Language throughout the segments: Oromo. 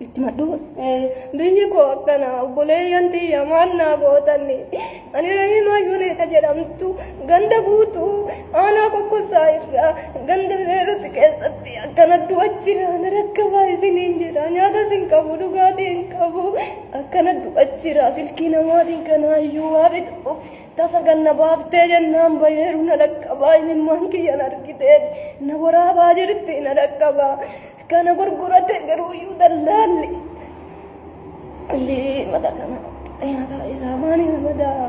Itti maddu. Biyyi koo akkana obboleeyyan tiyya maal naa gootanni. Ani Rahiimaa Juneeta jedhamtu ganda guutuu aanaa Kokkossaa irraa ganda Beeruti keessatti akkana du'a jira na rakkabaa isiniin jira nyaatas hin qabu dhugaatii hin qabu akkana du'a jira silkii namaatiin kanaayyuu waa bitu tasa ganna baaftee jennaan bayeeru na dhaqqabaa imimmaan kiyyan argitee na waraabaa jirti na dhaqqabaa. Kana gurgurate garuuyyuu dallaalli. Illee mata kana maqaa isaa maali madaa?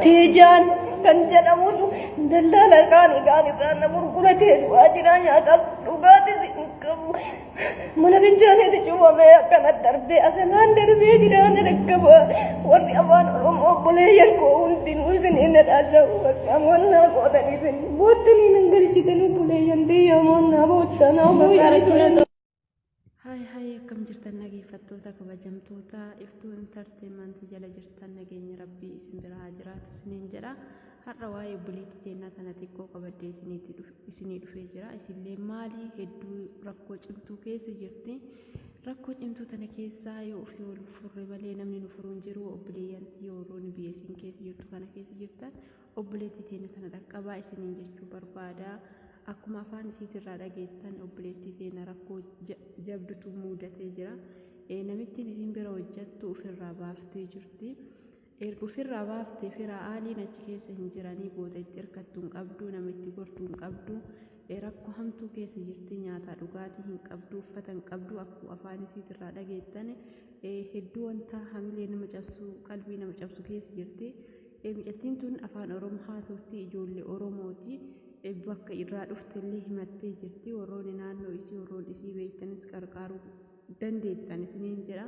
Tiijaan kan jedhamutu dallaala kaani kaan irraa na gurguratee du'aa jira nyaataas dhugaatis hin qabu. Mana fincaaniitti cufamee akkana darbee asalaan darbee jira na dhaqqaba. Warri afaan Oromoo obboleeyyan koo hundinuu isin na dhaasa'u bakka moonnaa gootan isin boottanii nan galchitan obboleeyyan tiyya moonnaa boottanaa booyyaa. Haay haay akkam jirtan dhageeffattoota kabajamtoota iftuu entertainment jala jirtan nageenya rabbii isin bira haa jiraatu isiniin jedha har'a waa'ee obboleettii teennaa tana xiqqoo qabadhee isinii dhufee jira isinillee maali hedduu rakkoo cimtuu keessa jirti Rakkoo cimtuu tana keessaa yoo ofii wal furre malee namni nu furu hin jiru. Obboleeyyan tiyya warroonni biyya isin keessa jirtu kana keessa jirtan obboleettii teenya tana dhaqqabaa isiniin jechuu barbaada. Akkuma afaan isiitirraa dhageettan obboleettii teenya rakkoo jabdutu muudatee jira. Namittiin isin bira hojjattu ofirraa baaftee jirti. Erga ofirraa baaftee firaa aaliin achi keessa hin jiranii booda itti irkattu hin qabdu nama itti gortu hin qabdu rakko hamtuu keessa jirti nyaataa dhugaatii hin qabdu uffata hin qabdu akkuma afaan isiitirraa dhageettan hedduu wanta hamilee nama cabsu qalbii nama cabsu keessa jirti micattiin tun afaan oromoo haasofti ijoollee oromooti bakka irraa dhuftellee himattee jirti warroonni naannoo isii warroonni isii beektanis qarqaaruu dandeettan isiniin jedha.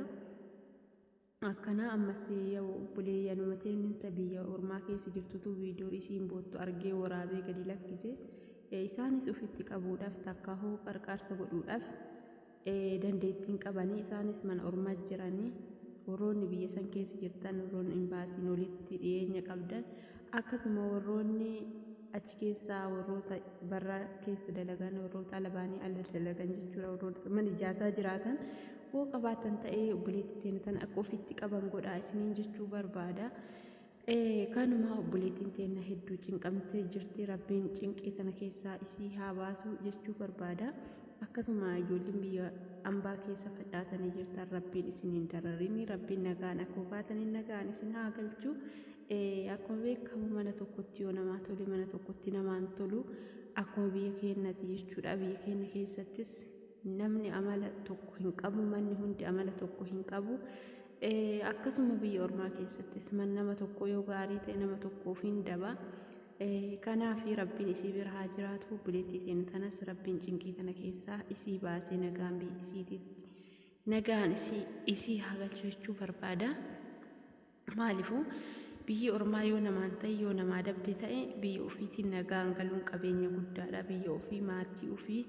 Akkanaa ammas yaw obboleeyyanuma teenna ta biyya ormaa keessa jirtutu viidiyoo isiin boottu argee woraabee gadi lakkise. Isaanis ufitti qabuudhaaf takkaahuu qarqaarsa godhuudhaaf dandeettii hin qabani. Isaanis mana ormaa jirani. Worroonni biyya san keessa jirtan worroonni imbaasiin wolitti dhiyeenya qabdan akkasuma worroonni achi keessaa worroota barra keessa dalagan worroota ala baanii ala dalagan jechuudha worroota mana ijaazaa jiraatan Hoo qabaatan ta'ee obboleettii teenya tana akka ofitti qaban godhaa isiniin jechuu barbaada. Kanuma obboleettiin teenna hedduu cinqamtee jirti rabbiin cinqii tana keessaa isii haa baasu jechuu barbaada. Akkasuma ijoolleen biyya ambaa keessa facaatanii jirtan rabbiin isin hin dararini rabbiin nagaan akkuma baataniin nagaan isin haa galchu. Akkuma beekamu mana tokkotti yoo namaa tole mana tokkotti namaan tolu akkuma biyya keenyati jechuudha biyya keenya keessattis Namni amala tokko hin qabu, manni hundi amala tokko hin qabu. Akkasuma biyya ormaa keessattis man nama tokko yoo gaarii ta'e nama tokkoof hin daba. Kanaaf Rabbiin isii bira haa jiraatu. Obboleettii teenya tanas Rabbiin cinqii tana keessaa isii baasee nagaan biyya isiititti nagaan isii haa galchu jechuu barbaada. Maaliifuu biyyi ormaa yoo namaan ta'e yoo namaa dabde ta'e biyya ofiitiin nagaan galuun qabeenya guddaadha. Biyya ofii maatii ofii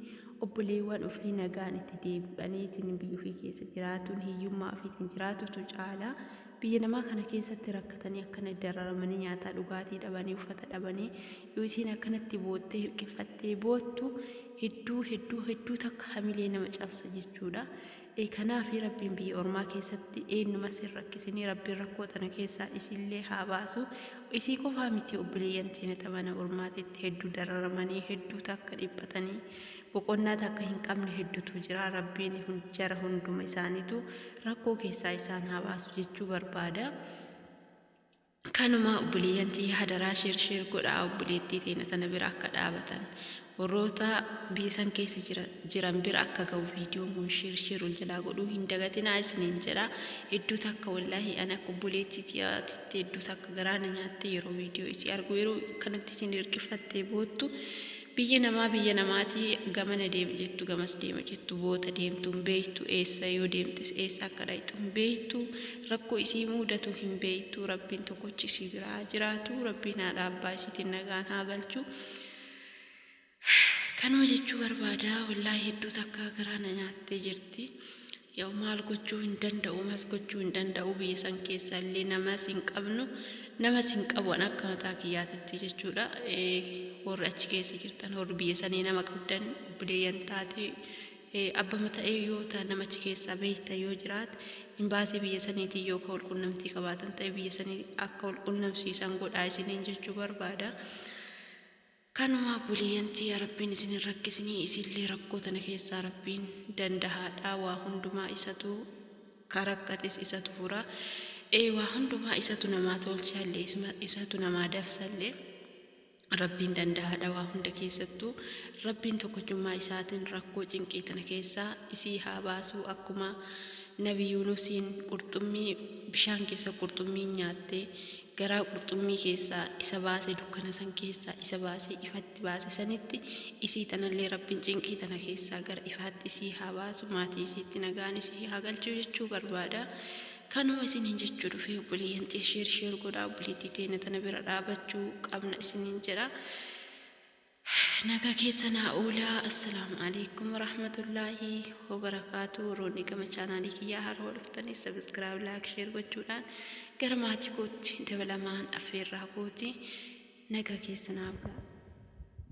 obboleewwan ofii nagaan itti deebi'aniitiin biyya ofii keessa jiraatuun hiyyummaa ofiitiin jiraatutu caala. Biyya namaa kana keessatti rakkatanii akkana dararamanii nyaataa dhugaatii dhabanii uffata dhabanii yoo isiin akkanatti boottee hirkiffattee boottu hedduu hedduu hedduu takka hamilee nama cabsa jechuudha. Kanaafi Rabbiin biyya ormaa keessatti eennumas hin rakkisinii Rabbiin rakkoo tana keessaa isillee haa baasu. Isii qofaa miti obboleeyyan teena ta mana ormaatitti hedduu dararamanii hedduu takka dhiphatanii boqonnaa takka hin qabne heddutu jira. Rabbiin jara hunduma isaaniitu rakkoo keessaa isaan haa baasu jechuu barbaada. Kanuma obboleeyyan tiyya hadaraa sheer sheer godhaa obboleettii teena tana bira akka dhaabatan warroota biyya san keessa jira jiran bira akka ga'u viidiyoon kun sheer sheer ol jalaa godhuu hin dagatinaa isiniin jedha hedduu takka wallaahi ani akka obboleettii tiyyaatitti hedduu takka garaa na nyaatte yeroo viidiyoo isii argu yeroo kanatti isin hirkifattee boottu Biyyi namaa biyya namaati gamana deema jettu gamas deema jettu boota deemtu hin beektu eessa yoo deemtes eessa akka dhayxu hin beektu rakkoo isii muudatu hin beektu rabbiin tokkochi isii bira haa jiraatu rabbiin haadha abbaa isiitiin nagaan haa galchu kanuma jechuu barbaada wallaahi hedduu takka garaa na nyaattee jirti Yaw maal gochuu hin danda'u mas gochuu hin danda'u biyya san keessa illee namas hin qabnu namas hin qabu an akka mataa kiyyaatitti jechuudha warri achi keessa jirtan warri biyya sanii nama qabdan obboleeyyan taate Abbama ta'ee yoo ta'a namachi keessaa beekta yoo jiraate, imbaasii biyya saniitiin yoo ka walqunnamtii qabaatan ta'e, biyya sanii akka walqunnamsiisan godhaa isiniin jechuu barbaada. Kanuma obboleeyyantii, Rabbiin isin hin rakkisinii, isinillee rakkoo tana keessaa Rabbiin dandahaadha. Waa hundumaa isatu karakkates isatu fura. Waa hundumaa isatu namaa tolchallee, isatu namaa dabsallee. Rabbiin dandahaadha waa hunda keessattuu. Rabbiin tokkochummaa isaatiin rakkoo cinqii tana keessaa isii haa baasuu. Akkuma Nabi Yuunusiin qurxummii bishaan keessa qurxummiin nyaattee garaa qurxummii keessaa isa baase, dukkana san keessaa isa baase, ifatti baase sanitti, isii tanallee Rabbiin cinqii tana keessaa gara ifaatti isii haa baasu, maatii isiitti nagaan isii haa galchuu jechuu barbaada. Kanuma isiniin jechuu dhufee obboleeyyan, share share godhaa, obboleettii teenya tana bira dhaabachuu qabna isiniin jedha. Nagaa keessa naa oolaa. Assalaamu alaikum warahmatullaahi wabarakaatu. Warroonni gama chaanaalii kiyyaa haroo dhuftanii subscribe, like, share gochuudhaan gara maatii kootti dabalamaan affeerraa kooti. Nagaa keessa naa bulaa.